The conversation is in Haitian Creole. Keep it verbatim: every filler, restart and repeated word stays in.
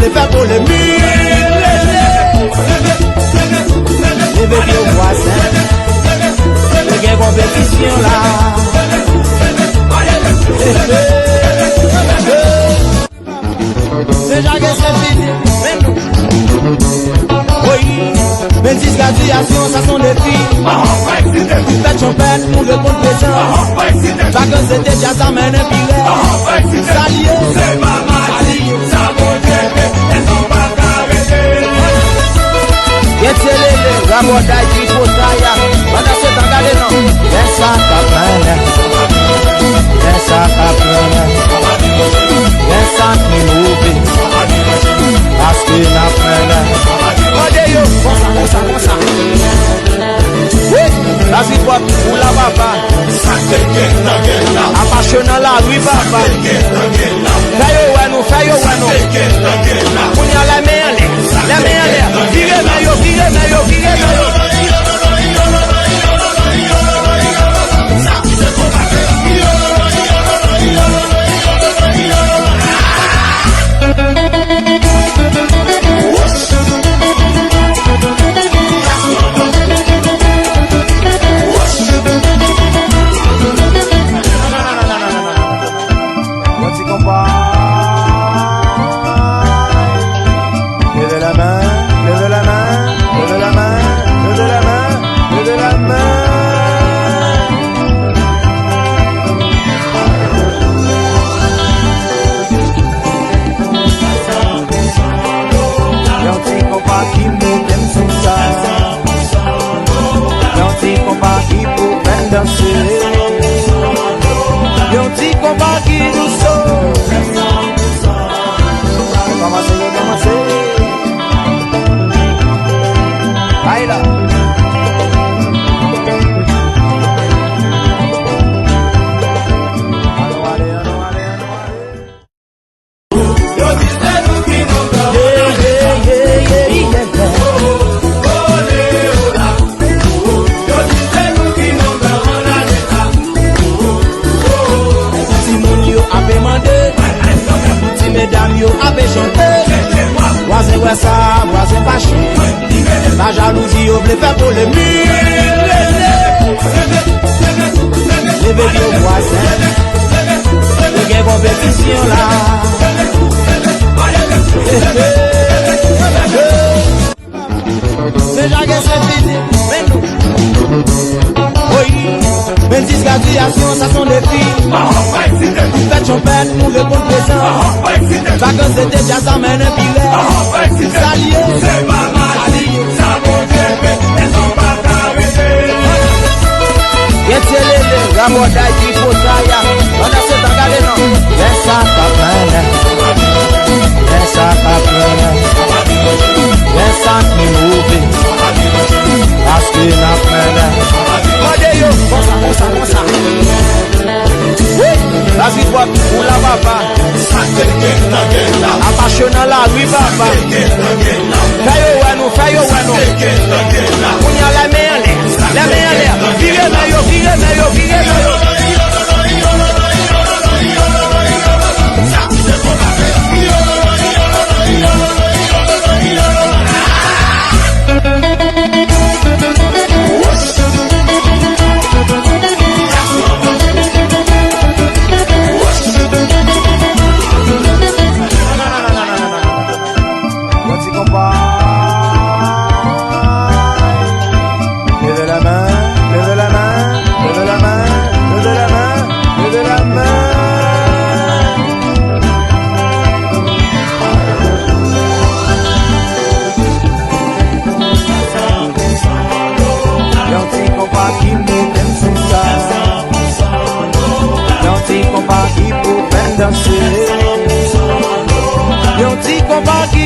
Fè polemik, leve, leve pye vwazen. Gen konpetisyon la. Deja gen sèt minit, men nou. Wi, men dis gradyasyon, sa se yon defi. Fèt chonpèt, nou reponn prezan. Vakanse te djaz la mennen pi rèd. Sa l ye. Gen tchelele, rabòday, tripotay. Pandan se tan, gade non. Lè sa k ap mennen. Lè sa k ap mennen. Lè sa k pi move. Paske n ap mennen. Mande yo, konsa, konsa, konsa. Wi, Lazipòt, ou la, papa. Sa k te gen nan gen la. Apache nan lari, papa. Sa k te gen nan gen la. Fè yo wè nou, fè yo wè nou. Sa k te gen nan gen la. Kounye a, lè men anlè, lè men anlè. Vire men yo, vire men yo, vire men yo. Yon ti konpa. Leve la men, leve la men, leve la men, leve la men, leve la men. Yon ti konpa ki mete m sou sa. Yon ti konpa ki pou fè n danse. Yon ti konpa ki dous. Rekòmanse, rekòmanse. Ay la. Ann ale, ann ale, ann ale. Timoun yo ape mande, ti medam yo ape chante. Vwazen wè sa, vwazen fache. Pa jalouzi, yo vle fè polemik. Leve pye vwazen. Gen konpetisyon la. Deja gen sèt minit, men nou. Wi, men dis gradyasyon, sa se yon defi. Fèt chonpèt, nou reponn prezan. Vakanse te djaz la mennen pi rèd. Sa l ye. Gen tchelele, rabòday, tripotay. Pandan se tan, gade non. Lè sa k ap mennen. Lè sa k ap mennen. Lè sa k pi move. Paske n ap mennen. Mande yo, konsa, konsa, konsa. Wi, Lazipòt, ou la, papa. Sa k te gen nan gen la. Apache nan lari, papa. Sa k te gen nan gen la. Fè yo wè nou, fè yo wè nou. Sa k te gen nan gen la. Kounye a, lè men anlè, lè men anlè. Vire men yo, vire men yo, vire men yo. Yon ti konpa. Leve la men, leve la men, leve la men, leve la men, leve la men. Yon ti konpa ki mete m sou sa. Yon ti konpa ki pou fè n danse. Yon ti konpa ki